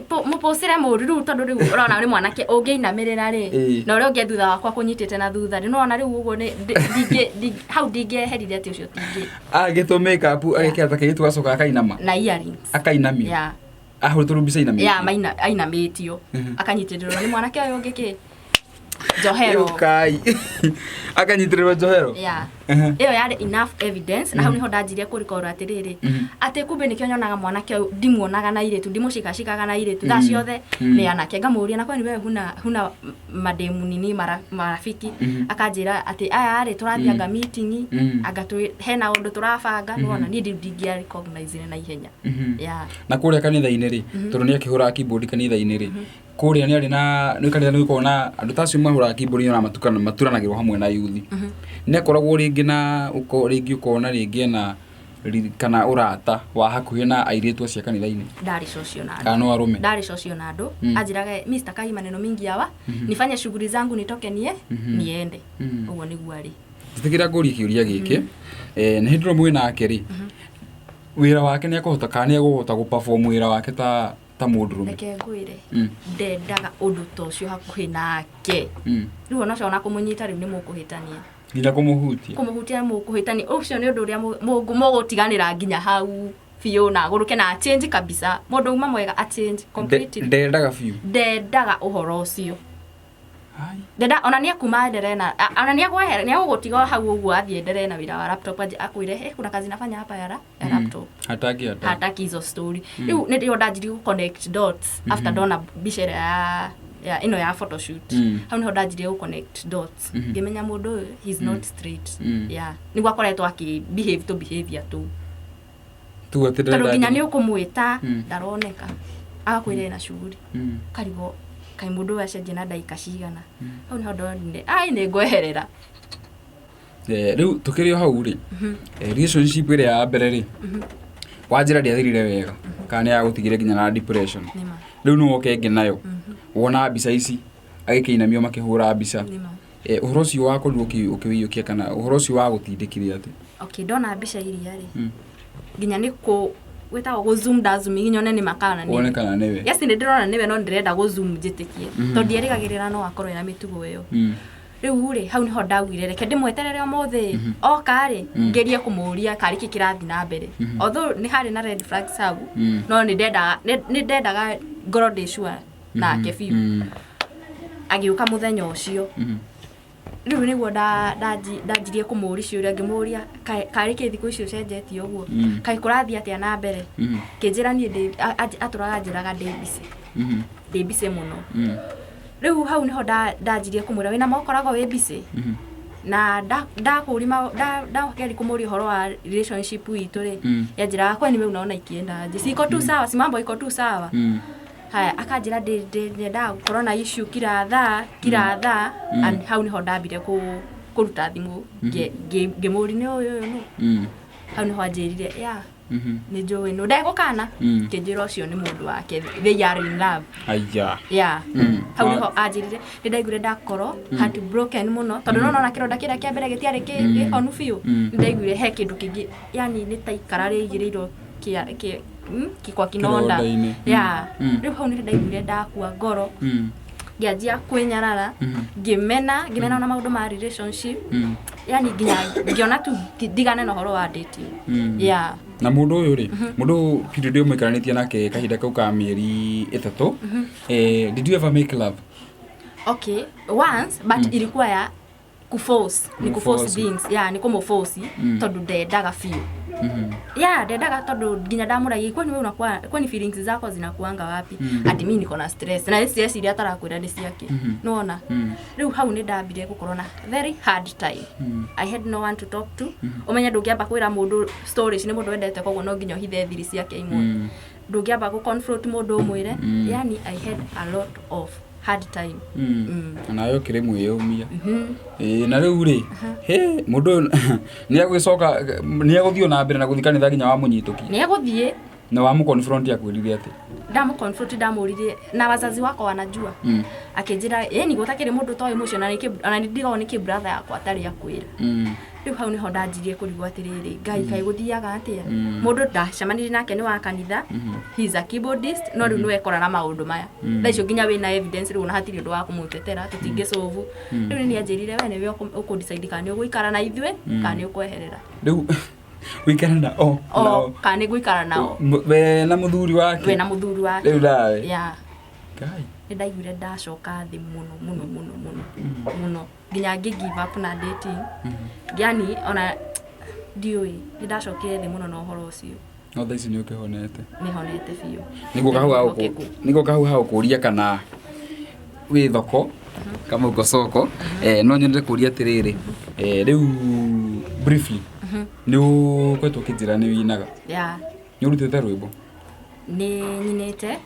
Speaker 2: Mũpũcĩre mũru rĩu, tondũ rĩu ũrona nĩ mwanake ũngĩinamĩrĩra rĩ, na ũrĩa ũngĩ thutha wakwa kũnyitĩte na thutha rĩ, nĩwona rĩu ũguo nĩ hau ndingĩeherire atĩ ũcio tingĩ.
Speaker 1: Agĩtwo makeup, agĩkĩra ta kairĩtu, gacoka akainama.
Speaker 2: Na earrings.
Speaker 1: Akainamio?
Speaker 2: Ya.
Speaker 1: Ahũrĩtwo mbica inamĩtio?
Speaker 2: Ya, maina ainamĩtio, akanyitĩrĩrwo nĩ mwanake ũyũ ũngĩ kĩ njohero.
Speaker 1: Kai, akanyitĩrĩrwo njohero?
Speaker 2: Ya. Ĩyo yarĩ enough evidence, na hau nĩho ndanjirie kũrikoro atĩrĩrĩ, atĩ kumbe nĩkĩo nyonaga mwanake ũyũ ndimuonaga na airĩtu, ndimũcikacikaga na airĩtu thaa ciothe nĩ anake. Ngamũria, "Na kwani wewe huna mademu nini marafiki?" Akanjĩra atĩ aya rĩ, tũrathiĩ anga meeting, anga hena ũndũ tũrabanga. Nĩwona niĩ ndingĩa recognize na ihenya. Ya.
Speaker 1: Na kũrĩa kanitha-inĩ rĩ, tondũ nĩ akĩhũraga keyboard kanitha-inĩ rĩ, kũrĩa nĩ arĩ na nĩ kanitha nĩ gũkoragwo na andũ ta acio mahũraga keyboard na matukana maturanagĩrwo hamwe na yuthi, nĩ akoragwo rĩngĩ na rĩngĩ ũkona rĩngĩ ena kana ũrata wa hakuhĩ na airĩtu acio a kanitha-inĩ?
Speaker 2: Ndarĩ social na andũ.
Speaker 1: Kana no arũme?
Speaker 2: Ndarĩ social na andũ. Anjĩraga, "Mi sitakangi maneno mingi yawa, nifanye shughuli zangu, nitoke niende." Ũguo nĩguo arĩ.
Speaker 1: Njĩtĩkĩra ngũrie kĩũria gĩkĩ. Nĩ hĩndĩ ĩno mwĩ nake rĩ, wĩra wake nĩ ekũhota kana nĩ egũhota gũ-perform wĩra wake ta mũndũrũme?
Speaker 2: Reke ngwĩre, ndendaga ũndũ ta ũcio hakuhĩ nake. Rĩu ona ũcio ona kũmũnyita rĩu nĩ mũkũhĩtania.
Speaker 1: Nginya kũmũhutia?
Speaker 2: Kũmũhutia nĩ mũkũhĩtania. Ũcio nĩ ũndũ ũrĩa mũgũtiganĩra nginya hau biũ na agũrũke na change kabisa. Mũndũ uma mwega a change completely.
Speaker 1: Ndendaga biũ?
Speaker 2: Ndendaga ũhoro ũcio.
Speaker 1: Ai.
Speaker 2: Ndenda ona nĩ akuma endelee na ona nĩ agwehere, nĩ agũgũtiga o hau ũguo, athiĩ endelee na wĩra wa laptop, anjĩ akwĩre, "Hey, kuna kazi nafanya hapa ya laptop."
Speaker 1: Hataki hata.
Speaker 2: Hataki hizo story. Rĩu nĩ ndĩo ndanjirie gũ connect dots after ndona mbica ĩrĩa ya ĩno ya photoshoot. Hau nĩho ndanjirie gũ connect dots, ngĩmenya mũndũ ũyũ, he's not straight. Yeah, nĩguo akoretwo akĩ behave to behavior tu.
Speaker 1: Tu atĩ
Speaker 2: Tondũ
Speaker 1: ndĩrenda.
Speaker 2: Nginya nĩ ũkũmwĩta, ndaroneka, agakwĩra ena shughuli. Karigwo kaĩ mũndũ ũyũ acenjia na ndagĩka cigana. Hau nĩho ndonire ai nĩ ngweherera.
Speaker 1: Rĩu tũkĩrĩ o hau rĩ, relationship ĩrĩa ya mbere rĩ, wanjĩra ndĩathirire wega kana nĩ yagũtigire nginya na depression.
Speaker 2: Nĩma.
Speaker 1: Rĩu nĩ woke ĩngĩ nayo, wona mbica ici agĩkĩinamio makĩhũra mbica.
Speaker 2: Nĩma.
Speaker 1: Ũhoro ũcio wakorirwo ũkĩwĩiyũkia kana ũhoro ũcio wagũtindĩkire atĩ?
Speaker 2: Okay, ndona mbica iria rĩ, nginya nĩ kũ gwĩtagwo gũ zoom, nda zoom nyone nĩ makana nĩ
Speaker 1: Wone kana nĩwe.
Speaker 2: Yes, nĩ ndĩrona nĩwe, no ndĩrenda gũ zoom njĩtĩkie, tondũ ndierĩgagĩrĩra no akorwo ena mĩtugo ĩyo. Rĩu rĩ, hau nĩho ndaugire reke ndĩmweterere ũmũthĩ oka rĩ, ngerie kũmũria karĩ kĩ kĩrathiĩ na mbere. Although nĩ harĩ na red flags hau, no nĩ ndendaga ngorwo ndĩ sure nake biũ. Agĩũka mũthenya ũcio. Rĩu nĩguo ndanjirie kũmũria ciũria, ngĩmũria, "Karĩ kĩ thikũ ici ũcenjetie ũguo? Kaĩ kũrathiĩ atĩa na mbere?" Kĩnjĩra niĩ ndĩ atũraga njĩraga ndĩ busy, ndĩ busy mũno. Rĩu hau nĩho ndanjirie kũmwĩra, "Wĩna ma ũkoragwo wĩ busy?" Na ndakũri ndageria kũmũria ũhoro wa relationship itũ rĩ, yanjĩraga, "Kwani wewe unaona ikienda aje? Si iko tu sawa, si mambo iko tu sawa?" Haya, akanjĩra ndendaga gũkorwo na issue kila thaa kila thaa. And hau nĩho ndambire kũruta thimũ, ngĩmũria, "Nĩ ũyũ ũyũ nũ?" Hau nĩho anjĩrire, "Ya, nĩ njũĩ nũ." Ndegũkana, kĩnjĩra ũcio nĩ mũndũ wake, they are in love.
Speaker 1: Aya.
Speaker 2: Yeah. Hau nĩho anjĩrire, nĩ ndaiguire ndakorwo heart broken mũno, tondũ no nona kĩronda kĩrĩa kĩa mbere gĩtiarĩ kĩhonu biũ. Nĩ ndaiguire he kĩndũ kĩngĩ, yani nĩ ta ikara rĩigĩrĩirwo. kwa kinonda.
Speaker 1: Kĩronda-inĩ.
Speaker 2: Ya.
Speaker 1: Mm.
Speaker 2: Rĩu hau nĩ ndaiguire ndakua ngoro, ngĩanjia kwĩnyarara, ngĩmena ona maũndũ ma relationship, yani nginya ngĩona tu ndigane na ũhoro wa dating. Yeah.
Speaker 1: Na mũndũ ũyũ rĩ, mũndũ ũyũ period ĩyo mũikaranĩtie nake kahinda kau ka mĩeri 3, did you ever make love?
Speaker 2: Okay, once, but ilikuwa ya kuforce, ni kuforce
Speaker 1: Kũmũforce.
Speaker 2: things. Yeah, ni kũmũforce, tondũ ndendaga biũ. Yeah, ndendaga, tondũ nginya ndamũragia, kwani wewe unakuwa, kwani feelings zako zinakuanga wapi? Ati mimi niko na stress, na stress iria atarakwĩra nĩ ciake. Nĩwona? Rĩu hau nĩ ndambire gũkorwo na very hard time. I had no one to talk to. Ũmenye ndũngĩamba kwĩra mũndũ stories, nĩ mũndũ wendete, koguo no nginya ũhithe thiri ciake imwe. Ndũngĩamba gũ confront mũndũ ũmwĩre. Yani I had a lot of hard time.
Speaker 1: Nawe ũkĩrĩ mwĩyũmia. Ĩĩ, na rĩu rĩ, he mũndũ ũyũ nĩ agũgĩcoka, nĩ agũthiĩ na mbere na gũthiĩ kanitha nginya wamũnyitũkia?
Speaker 2: Nĩ egũthiĩ.
Speaker 1: Na wamũconfront akwĩrire atĩ?
Speaker 2: Ndamũconfront, ndamũririe, na wazazi wako wanajua? Akĩnjĩra ĩni gũtakĩrĩ mũndũ toĩ mũcio, na nĩkĩ ona nĩ ndigagwo nĩkĩ brother yakwa atarĩ akwĩra. Rĩu hau nĩho ndanjirie kũrigwo atĩrĩrĩ, Ngai, kaĩ gũthiaga atĩa? Mũndũ ndacemanirie nake nĩ wa kanitha, he is a keyboardist, no rĩu nĩwekora na maũndũ maya. Thaa icio nginya wĩna evidence, rĩu ona hatirĩ ũndũ wa kũmũtetera, tũtingĩcũvu. Rĩu nĩ anjĩrire, we nĩwe ũkũdecide kana nĩ ũgũikara na ithuĩ kana nĩ ũkweherera.
Speaker 1: Rĩu wĩikara na o
Speaker 2: O
Speaker 1: nao?
Speaker 2: Kana nĩ ngũikara nao.
Speaker 1: We na mũthuri wake?
Speaker 2: We na mũthuri wake.
Speaker 1: Rĩu nawe?
Speaker 2: Yeah.
Speaker 1: Ngai.
Speaker 2: Nĩ ndaiguire ndacoka thĩ mũno mũno mũno mũno mũno, nginya ngĩ give up na dating. Yani ona ndiũĩ, nĩ ndacokire thĩ mũno na ũhoro ũcio.
Speaker 1: No thaa ici nĩ ũkĩhonete?
Speaker 2: Nĩ honete biũ.
Speaker 1: Nĩguo kahau
Speaker 2: Mwĩhokeku.
Speaker 1: Nĩguo kahau hagũkũria kana wĩ thoko kama uko soko. No nyende kũria atĩrĩrĩ, rĩu briefly nĩ ũkoretwo ũkĩnjĩra nĩ winaga?
Speaker 2: Yeah.
Speaker 1: Nĩ ũrutĩte rwĩmbo?
Speaker 2: Nĩ nyinĩte,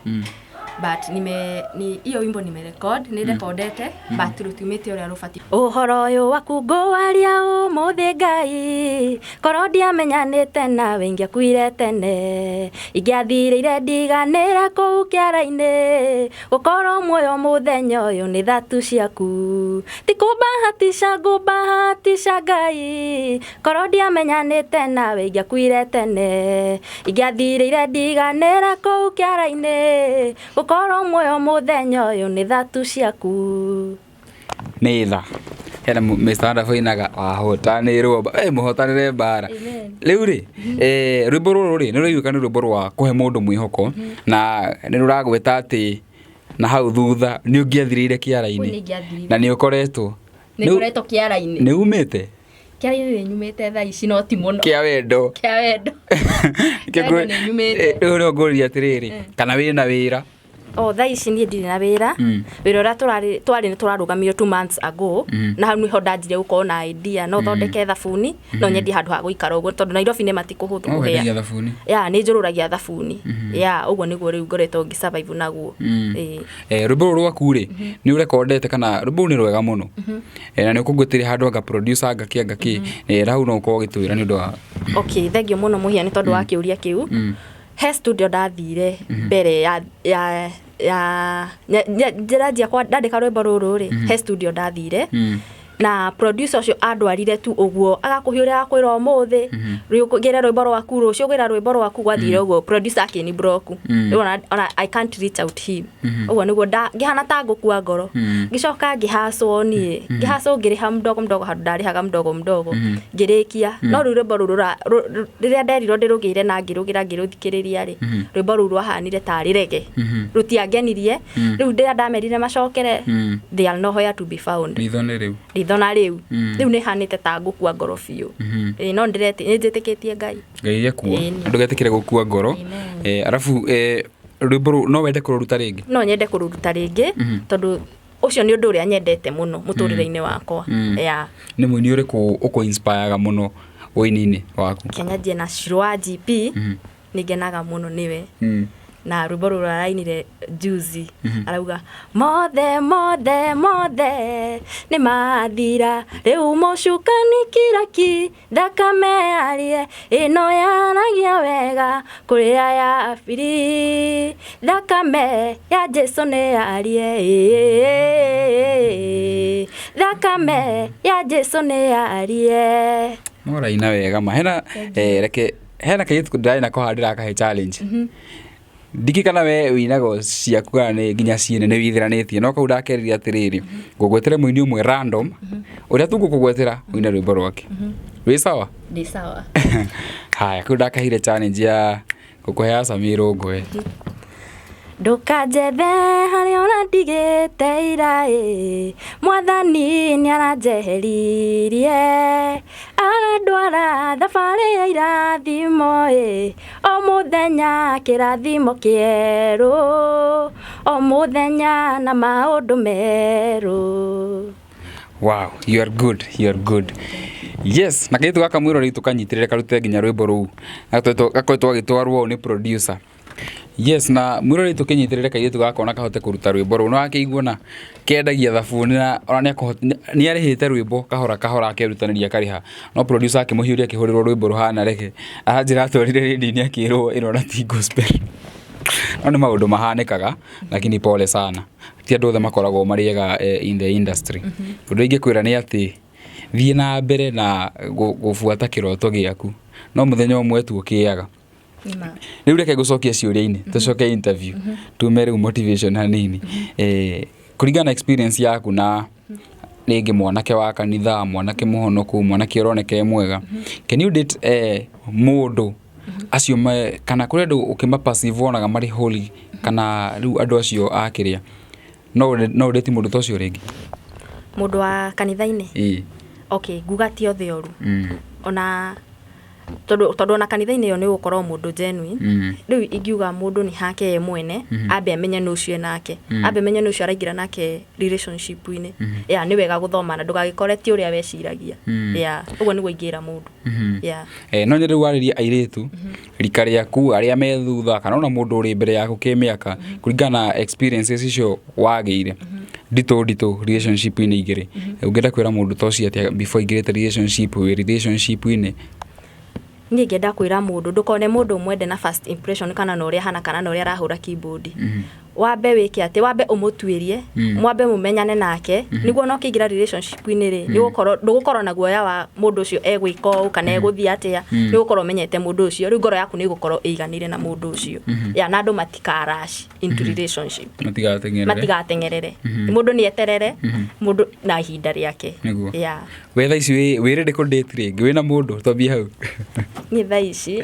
Speaker 2: but nime ni hiyo wimbo nimerecord, nĩ recordete, but rũtiumĩte ũrĩa rũbatiĩ. Ũhoro ũyũ waku ngũwaria ũmũthĩ, Ngai, korwo ndiamenyanĩte nawe ingĩakuire tene, ingĩathirĩire ndiganĩre kũu kĩara-inĩ. Gũkorwo muoyo mũthenya ũyũ nĩ thatu ciaku, ti kũbahatisha, ngũbahatisha. Ngai, korwo ndiamenyanĩte nawe ingĩakuire tene, ingĩathirĩire ndiganĩre kũu kĩara-inĩ. Gũkorwo muoyo mũthenya ũyũ nĩ thatu ciaku.
Speaker 1: Nĩ tha hena Mr. Wonderful inaga wahotanĩrwo mũhotanĩre mbara.
Speaker 2: Amen.
Speaker 1: Rĩu rĩ, rwĩmbo rũrũ rĩ, nĩ rũraiguĩka nĩ rwĩmbo rwa kũhe mũndũ mwĩhoko, na nĩ rũragweta atĩ na hau thutha nĩ ũngĩathirĩire kĩara-inĩ.
Speaker 2: Nĩ
Speaker 1: Na nĩ ũkoretwo
Speaker 2: ngoretwo kĩara-inĩ.
Speaker 1: Nĩ umĩte?
Speaker 2: Kĩara-inĩ nĩ nyumĩte thaa ici, no ti mũno.
Speaker 1: Kĩa wendo.
Speaker 2: Kĩa wendo. Kĩa wendo nĩ nyumĩte.
Speaker 1: Rĩu nĩho ngũria atĩrĩrĩ, kana wĩna wĩra?
Speaker 2: O thaa ici niĩ ndirĩ na wĩra. Wĩra ũrĩa twarĩ nĩ tũrarũgamirio 2 months ago. Na hau nĩho ndanjirie gũkorwo na idea no thondeke thabuni, no nyendie handũ ha gũikara ũguo, tondũ Nairobi nĩ matikũhũthũ.
Speaker 1: No wendagia
Speaker 2: kũhĩa
Speaker 1: thabuni?
Speaker 2: Ya, nĩ njũrũragia thabuni ya ũguo nĩguo rĩu ngoretwo ngĩ survive naguo. Ĩĩ.
Speaker 1: Rwĩmbo rũrũ rwaku rĩ, nĩ ũrekondete kana? Rwĩmbo rũu nĩ rwega mũno. Na nĩ ũkũngũtĩire handũ anga producer anga kĩ anga kĩ. Na hau no ũkorwo ũgĩtwĩra nĩ ũndũ wa
Speaker 2: Okay, thank you mũno mũhia nĩ tondũ wa kĩũria kĩu. He studio ndathire mbere ya njĩra kwa ndandĩka rwĩmbo rũrũ rĩ, he studio ndathire na producer ũcio andwarire tu ũguo, agakũhiũrĩra, agakwĩra ũmũthĩ ngĩre rwĩmbo rwaku, rũciũ ngĩra rwĩmbo rwaku. Gwathire ũguo, producer akĩni block. Rĩu ona I can't reach out him. Ũguo nĩguo ngĩhana ta ngũkua ngoro. Ngĩcoka ngĩhacwo niĩ, ngĩhacwo, ngĩrĩha mdogo mdogo, handũ ndarĩhaga mdogo mdogo, ngĩrĩkia. No rĩu rwĩmbo rũu rĩrĩa nderirwo ndĩrũgĩre na ngĩrũgĩra, ngĩrũthikĩrĩria rĩ, rwĩmbo rũu rwahanire tarĩ rege, rũtiangenirie. Rĩu rĩrĩa ndamerire macokere, they are nowhere to be found.
Speaker 1: Ritho nĩ rĩu.
Speaker 2: Ritho na rĩu rĩu nĩ hanĩte ta ngũkua ngoro biũ. Ĩĩ, no nĩ njĩtĩkĩtie Ngai.
Speaker 1: Ngai ekuo.
Speaker 2: Ĩĩ, nĩ.
Speaker 1: Ndũgetĩkĩre gũkua ngoro.
Speaker 2: Amen.
Speaker 1: Arabu rwĩmbo rũu no wende kũrũruta rĩngĩ?
Speaker 2: No nyende kũrũruta rĩngĩ, tondũ ũcio nĩ ũndũ ũrĩa nyendete mũno mũtũrĩre-inĩ wakwa. Yeah.
Speaker 1: Nĩ mũini ũrĩkũ ũkũ-inspire-ga mũno ũini-inĩ waku?
Speaker 2: Kenya na Shiro wa GP, nĩ ngenaga mũno nĩwe na rwĩmbo rũrũ arainire juzi, arauga mothe mothe mothe nĩ mathira, rĩu mũcukani kiraki, thakame yarie ĩno yaragia wega kũrĩa ya biri, thakame ya Jesu nĩ yarie, thakame ya Jesu nĩ yarie.
Speaker 1: No ũraina wega ma hena reke. Hena kairĩtu ndĩrarĩ nako haha ndĩrakahe challenge. Ndikĩ kana we wĩinaga ciaku kana nĩ nginya ciene nĩ wĩithiranĩtie, no kau ndakerire atĩrĩrĩ, ngũgwetere mũini ũmwe random ũrĩa tu ngũkũgwetera ũine rwĩmbo rwake. Wĩ sawa?
Speaker 2: Ndĩ sawa.
Speaker 1: Haya, kau ndakaheire challenge ya ngũkũhe Sammy Rũngũe.
Speaker 2: Ndũkanjethe harĩa ũrandigĩte ira ĩ, Mwathani nĩaranjeheririe, arandwara thabarĩ ya irathimo ĩ, o mũthenya kĩrathimo kĩerũ, o mũthenya na maũndũ merũ.
Speaker 1: Wow, you are good, you are good. Yes, na kairĩtu gaka mwĩroreri tũkanyitĩrĩre karute nginya rwĩmbo rũu. Gakoretwo gagĩtwarwo ũũ nĩ producer. Yes, na mwĩroreri tũkĩnyitĩrĩre kairĩtu gaka ona kahote kũruta rwĩmbo rũu. Nĩ wakĩigua na kendagia thabuni na ona nĩ arĩhĩte rwĩmbo kahora kahora akerutanĩria akarĩha. No producer akĩmũhiũria akĩhũrĩrwo rwĩmbo rũhana rege. Aranjĩra atwarire rĩndiũ-inĩ akĩrwo ĩno ona ti gospel. No nĩ maũndũ mahanĩkaga, lakini pole sana. Ti andũ othe makoragwo marĩ ega in the industry. Ũndũ ingĩkwĩra nĩ atĩ thiĩ na mbere na gũbuata kĩroto gĩaku. No mũthenya ũmwe tu ũkĩaga. Rĩu reke ngũcokie ciũria-inĩ, tũcoke interview, tume rĩu motivation hanini. Kũringana na experience yaku na rĩngĩ mwanake wa kanitha, mwanake mũhonoku, mwanake ũroneka e mwega, can you date mũndũ acio me, kana kũrĩ andũ ũkĩma perceive wonaga marĩ holy, kana rĩu andũ acio a kĩrĩa, no ũ date mũndũ ta ũcio rĩngĩ?
Speaker 2: Mũndũ wa kanitha-inĩ?
Speaker 1: Ĩĩ.
Speaker 2: Okay, nguga ti othe oru. Ona tondũ ona kanitha-inĩ ĩyo nĩ ũgũkorwo mũndũ genuine. Rĩu ingiuga mũndũ nĩ hake ye mwene, ambe amenye nũ ũcio enake, ambe amenye nũ ũcio araingĩra nake relationship-inĩ. Yeah, nĩ wega gũthomana ndũgagĩkore ti ũrĩa weciragia. Yeah, ũguo nĩguo ingĩra mũndũ. Yeah.
Speaker 1: No nyende rĩu warĩrie airĩtu rika rĩaku arĩa me thutha kana ona mũndũ ũrĩ mbere yaku kĩmĩaka, kũringana na experiences icio wagĩire nditũ nditũ relationship-inĩ igĩrĩ, ũngĩenda kwĩra mũndũ ta ũcio atĩa before aingĩrĩte relationship, wĩ relationship-inĩ?
Speaker 2: Niĩ ingĩenda kwĩra mũndũ ndũkone mũndũ ũmwende na first impression kana na ũrĩa ahana kana na ũrĩa arahũra keyboard. Wambe wĩke atĩ wambe ũmũtuĩrie, mwambe mũmenyane nake, nĩguo ona ũkĩingĩra relationship-inĩ rĩ, nĩũgũkorwo ndũgũkorwo na guoya wa mũndũ ũcio egwĩka ũũ kana egũthiĩ atĩa, nĩ ũgũkorwo ũmenyete mũndũ ũcio, rĩu ngoro yaku nĩ ĩgũkorwo ĩiganĩire na mũndũ ũcio. Yeah, na andũ matika rush into relationship.
Speaker 1: Matigateng'erere.
Speaker 2: Matigateng'erere. Mũndũ nĩ eterere, mũndũ na ihinda rĩake.
Speaker 1: Nĩguo.
Speaker 2: Yeah.
Speaker 1: We thaa ici wĩ ready kũ date rĩngĩ wĩna mũndũ? Twambie hau.
Speaker 2: Niĩ thaa ici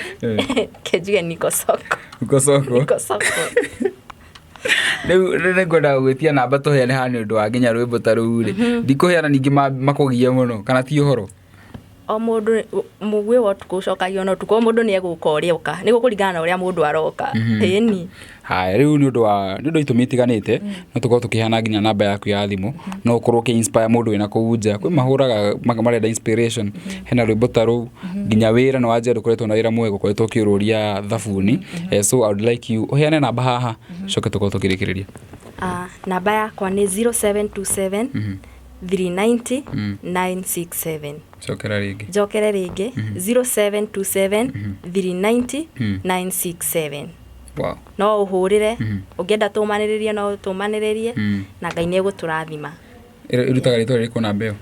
Speaker 2: kenjuge niko soko.
Speaker 1: Uko soko?
Speaker 2: Niko soko.
Speaker 1: Rĩu nĩ ngwenda gwĩtia namba tũheane haha nĩ ũndũ wa nginya rwĩmbo ta rũu rĩ. Ndikũheana ningĩ makũgie mũno kana ti ũhoro?
Speaker 2: O mũndũ mũguĩ wa ũtukũ ũcokagio na ũtukũ, o mũndũ nĩ egũka ũrĩa oka, nĩ gũkũringana na ũrĩa mũndũ aroka. Ĩni.
Speaker 1: Haya, rĩu nĩ ũndũ wa nĩ ũndũ wa itũmi itiganĩte, no tũkorwo tũkĩheana nginya namba yaku ya thimũ, no ũkorwo ũkĩ inspire mũndũ wĩna kũu nja. Kwĩ mahũraga marenda inspiration, hena rwĩmbo ta rũu, nginya wĩra nĩ wanjia ndũkoretwo na wĩra mwega, ũkoretwo ũkĩũrũria thabuni. So I would like you ũheane namba haha, coke tũkorwo tũkĩrĩkĩrĩria.
Speaker 2: Namba yakwa nĩ 0727 390 967.
Speaker 1: Cokera rĩngĩ.
Speaker 2: Njokere rĩngĩ, 0727 390 967.
Speaker 1: Wow.
Speaker 2: No ũhũrĩre, ũngĩenda tũmanĩrĩrie no tũmanĩrĩrie, na Ngai nĩ egũtũrathima.
Speaker 1: Ĩrutaga rĩtwa rĩrĩkũ namba ĩyo?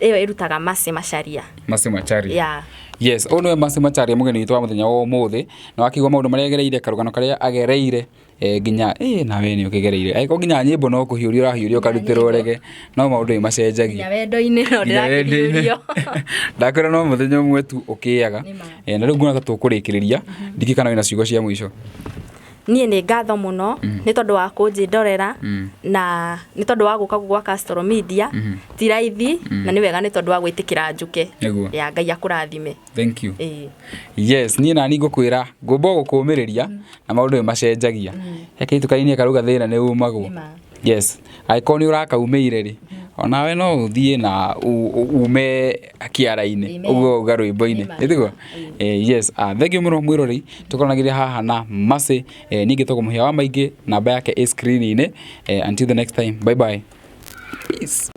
Speaker 2: Ĩyo ĩrutaga Mercy Macharia.
Speaker 1: Mercy Macharia.
Speaker 2: Yeah.
Speaker 1: Yes, ũyũ nĩwe Mercy Macharia mũgeni witũ wa mũthenya wa ũmũthĩ, na wakĩigua maũndũ marĩa agereire, karũgano karĩa agereire, nginya nawe nĩ ũkĩgereire. Angĩkorwo nginya nyĩmbo no kũhiũria ũrahiũria ũkarutĩrwo rege, no maũndũ nĩ macenjagia.
Speaker 2: Nginya wendo-inĩ no ndĩrakĩhiũrio.
Speaker 1: Ndakwĩra no mũthenya ũmwe tu ũkĩaga. Na rĩu nguona ta tũkũrĩkĩrĩria, ndikĩ kana wĩna ciugo cia mũico.
Speaker 2: Niĩ nĩ ngatho mũno nĩ tondũ wa kũnjĩndorera na nĩ tondũ wa gũka gwa Castro Media, ti raithi, na nĩ wega nĩ tondũ wa gwĩtĩkĩra njũke.
Speaker 1: Nĩguo.
Speaker 2: Ya Ngai akũrathime.
Speaker 1: Thank you.
Speaker 2: Ĩĩ.
Speaker 1: Yes, niĩ nani ngũkwĩra ngũmba gũkũmĩrĩria na maũndũ nĩ macenjagia. He kairĩtu kanini karauga thĩna nĩ umagwo. Yes, angĩkorwo nĩ ũrakaumĩire rĩ, onawe no ũthiĩ na ume kĩara-inĩ ũguo wauga rwĩmbo-inĩ. Ĩtiguo? Yes, thank you mũno mwĩroreri, tũkoranagĩria haha na Mercy. Niĩ ngĩtagwo Mũhĩa wa Maingĩ, namba yake ĩ screen-inĩ. Until the next time, bye bye. Peace.